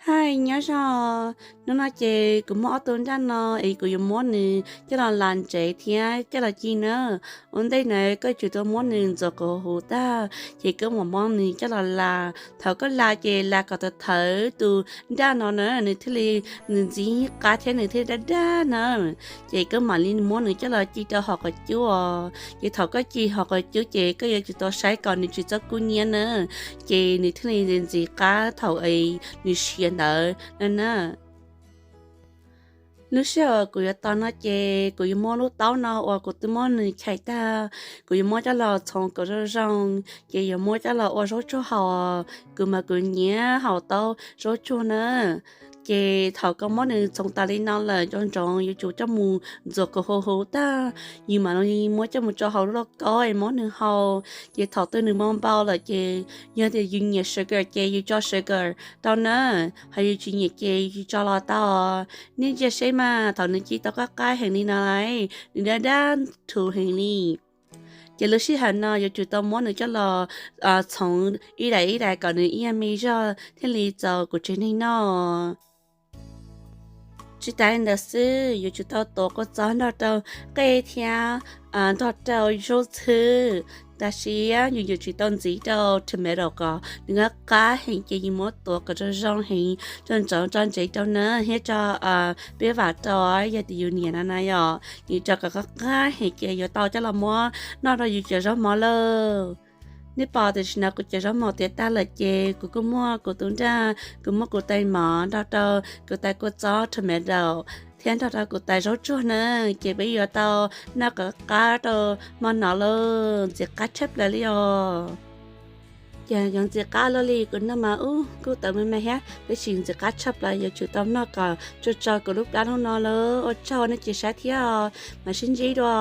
Hais nyob zoo, hnub no ces kuv muaj ob tug nraj no es kuv yuav muab nws coj los las ntsev thiab coj los ci na. Ua ntej na koj tsum tau muab nws ntxuav kom huv tag ces koj mam muab nws coj los las. Thaum koj las ces las kom tawv thawv tus nraj no na nws thiaj li ntxim qab thiab nws thiaj daj daj na. Ces koj mam li muab nws coj los ci rau hauv qhov cub os. Ces thaum koj ci hauv qhov cub ces koj yuav tsum tau saib kom nws tsis txhob kub hnyiab na, ces nws thiaj li ntxim qab thaum nws siav ntawd na na. Lub sij hawm kuv yuav tos no ces kuv yuav muab lub taub no uas kuv twb muab nws chais tag, kuv yuav muab coj los txhoov kom zoo zoo, ces yuav muab coj los ua zaub tsuag haus. Kuv mas kuv nyiam haus tau zaub tsuag na. Ces thaum koj muab nws txhoov tas li no lawm, nco ntsoov yuav tsum coj mus ntxuav kom huv huv tag, yus mam li muab coj mus tso hauv lub lauj kaub es muab nws hau. Ces thaum twg nws npau npau lawm ces yog tias yus nyiam sugar ces yus tso sugar tau na, ho yus tsis nyiam ces yus tsis tso los tau. Nej ntsia seb mas thaum nws ci tau qab qab heev li no lawm, nws daj daj thuv heev li. Ces lub sij hawm no yuav tsum tau muab nws coj los txhoov ib daim ib daim kom nws ib yam me zog thiaj li txaus kuv tsev neeg noj. Tsis tas li ntawd xwb, yuav tsum tau tuav kua txob nrog rau qej thiab nrog rau zaub txhwb. Tab sis yus yuav tsum tau ntxiv rau tomato kom nws qab qab heev ces yus muab tuav kom zoo zoo heev, tso ntsoov tso ntsev rau na thiab tso peb vam rau yog tias yus nyiam no na yom, yus tso kom qab qab heev ces yuav tau coj los muab noj rau yus cov zaub mov lawm. Nej pom tam sim no kuv cov zaub mov tiav tag lawm ces kuv kuj muab kuv tus nraj, kuv muab kuv tais mov nrog rau kuv tais kua txob tomato thiab nrog rau kuv tais zaub tsuag na, ces peb yuav tau noj qab qab rau hmo no lawm, ntxim qab tshaj plaws li os. Ces yuav ntxim qab luaj li, kuv noj mas ub kuj tawv me me thiab, tab sis ntxim qab tshaj plaws, yuav tsum tau noj kom tsuag tso kuv lub plab hnub no lawm. Ua tsaug nej cia siab thiab, mam sib ntsib dua.